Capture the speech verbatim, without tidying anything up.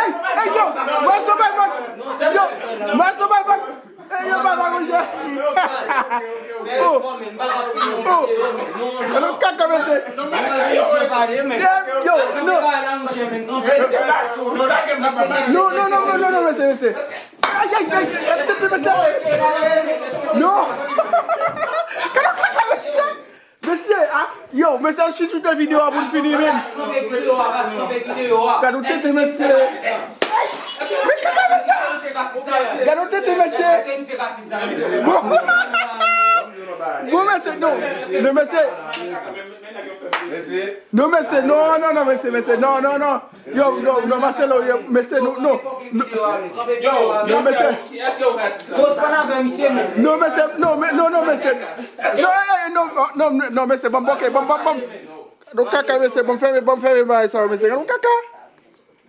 Ey, ey, yo, Maestro bay vag. Yo, Maestro bay vag. Ey, yo, bay vag, mesye. Oh, oh. Alò, kaka, mesye. Yo, yo, no. No, no, no, no, no, no, mesye, mesye. Ay, ay, ay, ay, mesye, mesye. No. Kaka, mesye. Mesye, ah, yo, mesye, al chute videyo a pou n fini, men. Kanpe videyo a, baz, kanpe videyo a. Gad yon tete, mesye. Men kaka, mesye. Gad yon tete, mesye. Bon. Bon, mesye, non. Non, mesye. Non, mesye, non, non, non, mesye, mesye, non, non, non. Yo, yo, non, Marcelo, yo, mesye, non, non. Yo, mesye. Fos pa la vè misye, men. Non, mesye, non, men, non, non, mesye. Non, eh, eh, non, non, non, non, mesye, bon, ok, bon, bon, bon. Non, kaka, mesye, bon, fèmen, bon, fèmen, bagay sa, mesye, non, kaka.